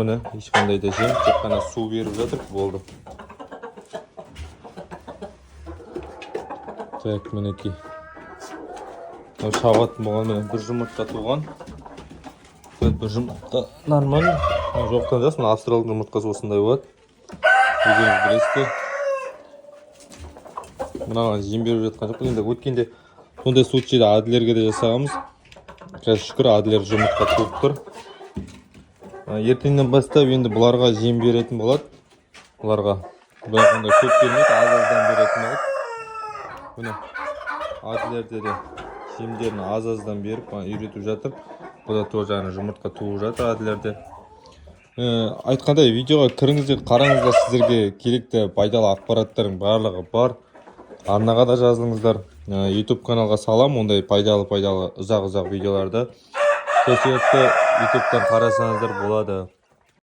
Міне, ешқандай да жем, тек қана су беріп жатыр, болды. Так, мінекей, мынау шабатын болған. Міне, бір жұмыртқа туған. Так, бір жұмыртқа нормально. Мынау жоқтан жас. Мына австралдың жұмыртқасы осындай болады, өздеріңіз білесіздер. Мынаған жем беріп жатқан жоқпын. Енді өткенде сондай случайда Адлерге де жасағанбыз. Қазір, шүкір, Адлер жұмыртқа туып тұр. Ертеңнен бастап енді бұларға жем беретін болады. Бұларға бірақ ондай көп бермейді, аз аздан беретін болады. Міне, Адлерде де жемдерін аз аздан беріп үйретіп жатыр. Бұда тоже ана жұмыртқа туып жатыр Адлерде. Айтқандай, видеоға кіріңіздер, қараңыздар, сіздерге керекті пайдалы ақпараттардың барлығы бар. Арнаға да жазылыңыздар. YouTube каналға салам ондай пайдалы пайдалы ұзақ ұзақ видеоларды. Сол себепті ютубтан қарасаңыздар болады.